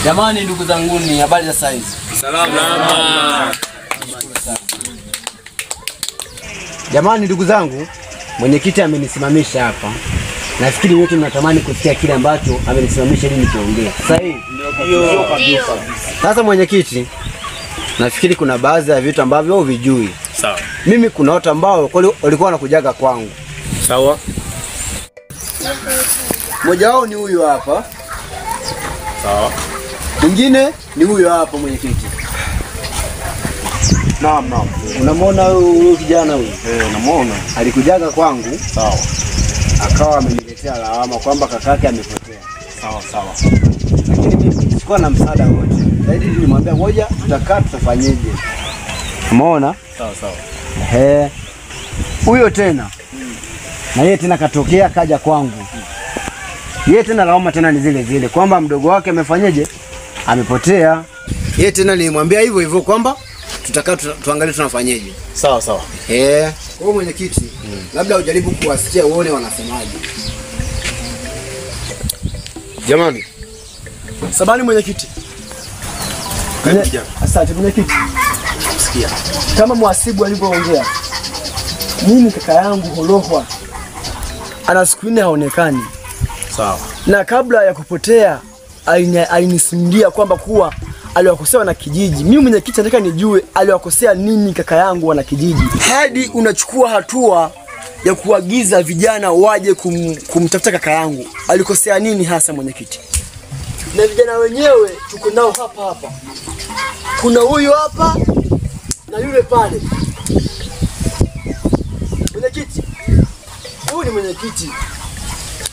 Jamani ndugu zangu, ni habari za saizi? Salama. Jamani ndugu zangu, mwenyekiti amenisimamisha hapa. Nafikiri wote mnatamani kusikia kile ambacho amenisimamisha ili nikiongee. Sahihi? Ndio kabisa. Sasa mwenyekiti, nafikiri kuna baadhi ya vitu ambavyo huvijui. Sawa. Mimi kuna watu ambao walikuwa wanakujaga kwangu. Sawa. Mmoja wao ni huyu hapa. Sawa. Mwingine ni huyu hapa mwenyekiti. Naam, naam. Unamwona huyu kijana huyu? Eh, namuona. Alikujaga kwangu. Sawa. Akawa ameniletea lawama kwamba kakake amepotea. Sawa sawa. Lakini mimi sikuwa na msaada wote. Zaidi nilimwambia ngoja tutakaa tutafanyeje. Umeona? Sawa sawa. Ehe. Huyo tena. Na yeye tena katokea kaja kwangu. Yeye tena lawama tena ni zile zile kwamba mdogo wake amefanyeje? Amepotea. Yeye tena nilimwambia hivyo hivyo kwamba tutakaa tuangalie tunafanyeje. Sawa sawa. Eh. Kwa hiyo mwenyekiti, labda ujaribu kuwasikia uone wanasemaje. Jamani. Sabani mwenyekiti. Asante mwenyekiti. Sikia. Kama mwasibu alivyoongea, mimi kaka yangu Horohwa ana siku 4 haonekani. Sawa. Na kabla ya kupotea alinisimulia kwamba kuwa aliwakosea wana kijiji. Mimi mwenyekiti nataka nijue aliwakosea nini kaka yangu wana kijiji. Hadi unachukua hatua ya kuagiza vijana waje kumtafuta kaka yangu. Alikosea nini hasa mwenyekiti? Na vijana wenyewe tuko nao hapa hapa. Kuna huyu hapa na yule pale. Mwenyekiti. Huyu ni mwenyekiti.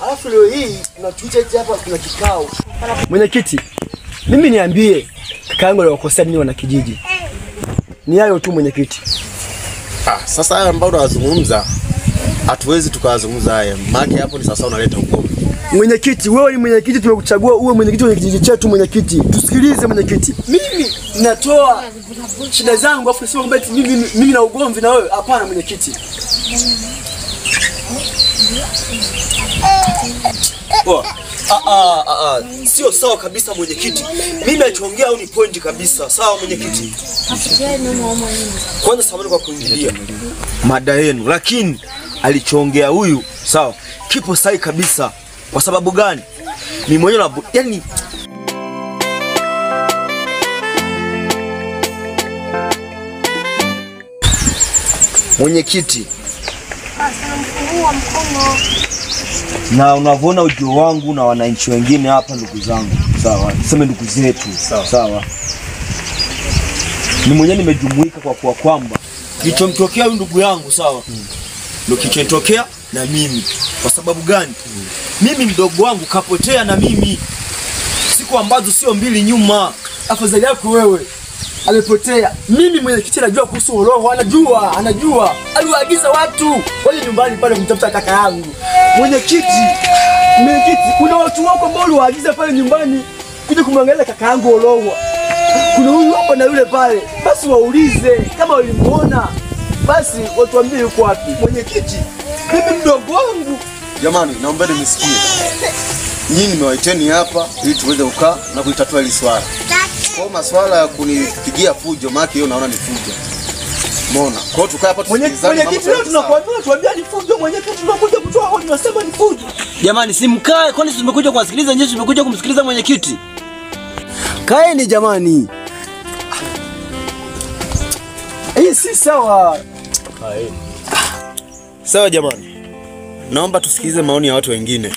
Alafu leo hii tunatuita eti hapa kuna kikao. Mwenyekiti, mimi niambie kaka yangu aliwakosea nini wana kijiji? Ni hayo tu mwenyekiti. Sasa haya ambayo unazungumza hatuwezi tukazungumza haya. Maana hapo ni sasa unaleta ugomvi. Mwenyekiti, wewe ni mwenyekiti, tumekuchagua uwe mwenyekiti wa kijiji chetu mwenyekiti. Tusikilize mwenyekiti. Mimi natoa shida zangu afu nasema kwamba mimi na ugomvi na wewe. Hapana mwenyekiti. Sio sawa kabisa mwenyekiti. Mimi nachoongea au ni point kabisa. Sawa mwenyekiti. Kwanza samahani kwa kuingilia mada yenu, lakini alichoongea huyu sawa kipo sahihi kabisa. Kwa sababu gani? Mimi mwenyewe yani mwenyekiti, na unavyoona ujio wangu na wananchi wengine hapa ndugu zangu, sawa, tuseme ndugu zetu, sawa sawa. Ni mwenyewe nimejumuika kwa kuwa kwamba kilichomtokea huyu ndugu yangu, sawa, ndio kilichotokea na mimi. Kwa sababu gani? Mimi mdogo wangu kapotea na mimi siku ambazo sio mbili nyuma. Afadhali yako wewe amepotea. Mimi mwenyekiti najua kuhusu Horohwa, anajua. Aliwaagiza watu waje nyumbani pale kumtafuta kaka yangu. Mwenyekiti, kuna watu wako ambao uliwaagiza pale nyumbani kuja kumwangalia kaka yangu Horohwa. Kuna huyu hapa na yule pale. Basi waulize kama walimuona, basi watuambie yuko wapi. Mwenyekiti, mimi mdogo wangu. Jamani, naomba nisikie. Nyinyi nimewaiteni hapa ili tuweze kukaa na kulitatua hili swala. Kwa maswala ya kunipigia fujo, maana hiyo naona ni fujo. Umeona? Kwa hiyo tukae hapa tusikilizane. Mwenyekiti, leo tunakuambia tuambia ni fujo. Mwenyekiti, tunakuja kutoa hoja, tunasema ni fujo. Jamani, simkae, kwani tumekuja kuwasikiliza nyinyi? Tumekuja kumsikiliza mwenyekiti. Kaeni jamani. Hii si sawa. Kaeni. Sawa jamani. Naomba tusikilize maoni ya watu wengine.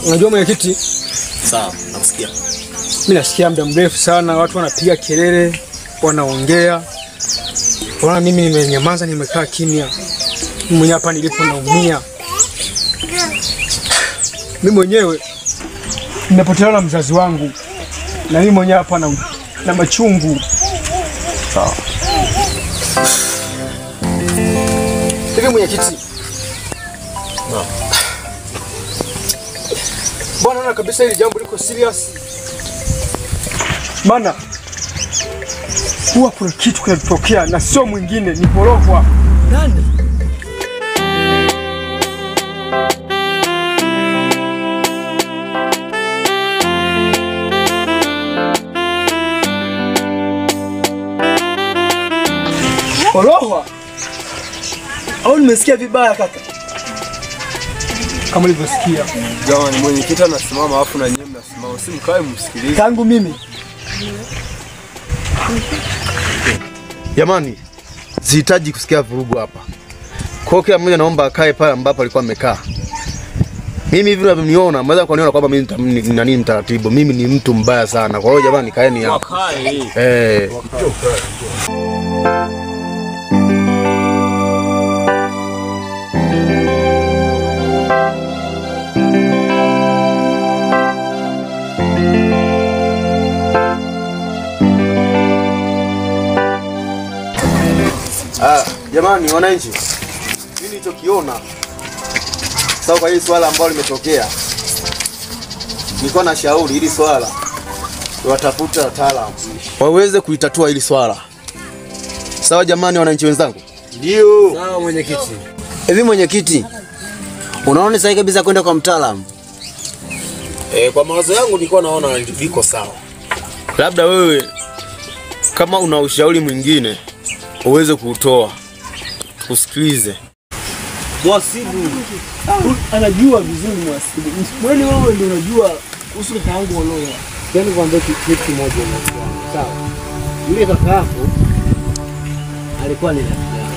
Unajua mwenyekiti? Sawa, nakusikia. Mimi nasikia muda mrefu sana watu wanapiga kelele, wanaongea. Bwana mimi nimenyamaza, nimekaa kimya. Mimi mwenyewe hapa nilipo naumia. Mimi mwenyewe nimepotelewa na mzazi wangu. Na mimi mwenyewe hapa na machungu. Sawa. Hivi mwenyekiti. Naam. Bwana, naona kabisa hili jambo liko serious. Maana huwa kuna kitu kinatokea na sio mwingine ni Horohwa. Nani? Orohwa? Au nimesikia vibaya kaka? Kama ulivyosikia. Jamani, mwenyekiti anasimama alafu na nyinyi mnasimama. Si mkae msikilize. Tangu mimi. Jamani, sihitaji kusikia vurugu hapa. Kwa hiyo kila mmoja naomba akae pale ambapo alikuwa amekaa. Mimi hivi unavyoniona, mnaweza kuniona kwamba mimi ni nani mtaratibu. Mimi ni mtu mbaya sana. Kwa hiyo jamani, kaeni hapa. Eh. Jamani wananchi, mimi nilichokiona sawa kwa hili swala ambalo limetokea, nilikuwa na shauri hili swala watafuta wataalamu waweze kuitatua hili swala. Sawa jamani wananchi wenzangu? Ndio. Sawa mwenyekiti. Hivi mwenyekiti, unaona sahihi kabisa kwenda kwa mtaalamu? Kwa mawazo yangu nilikuwa naona liko sawa. Labda wewe kama una ushauri mwingine uweze kuutoa. Usikilize. Mwasibu anajua vizuri Mwasibu. Mwani wewe ndio unajua kuhusu kaka yangu Orohwa. Yaani kwambia kitu kimoja na sawa. Yule kaka yako alikuwa ni rafiki yangu.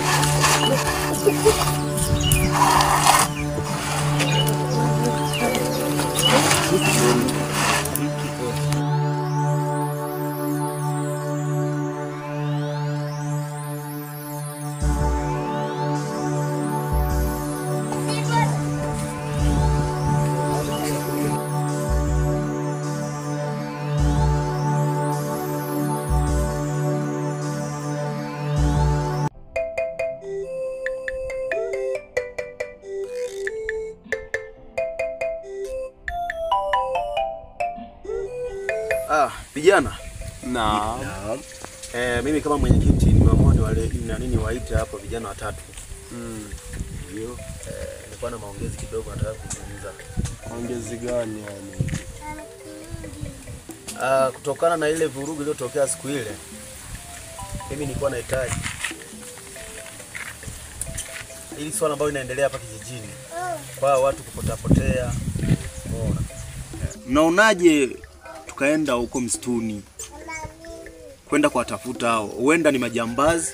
Vijana. Naam. Mimi kama mwenyekiti nimeamua niwaite hapa vijana watatu. Ndio. Nilikuwa na maongezi kidogo nataka kuzungumza. Maongezi gani yani? Kutokana na ile vurugu iliyotokea siku ile, mimi nilikuwa nahitaji ili swala ambalo linaendelea hapa kijijini kwa watu kupotea. Unaona? Mnaonaje tukaenda huko msituni kwenda kuwatafuta hao? Huenda ni majambazi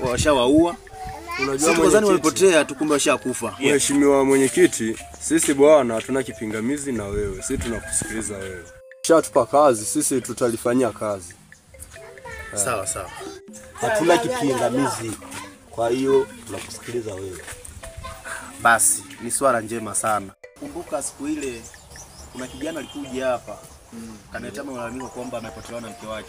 washawaua. Unajua mwenyekiti, walipotea tu kumbe washakufa. Mheshimiwa mwenyekiti, sisi bwana hatuna kipingamizi na wewe. Sisi tunakusikiliza wewe. Ukishatupa kazi sisi tutalifanyia kazi. Sawa sawa. Hatuna kipingamizi. Kwa hiyo tunakusikiliza wewe. Basi ni swala njema sana. Kumbuka siku ile kuna kijana alikuja hapa. Kaniletea malalamiko kwamba amepotelewa na mke wake.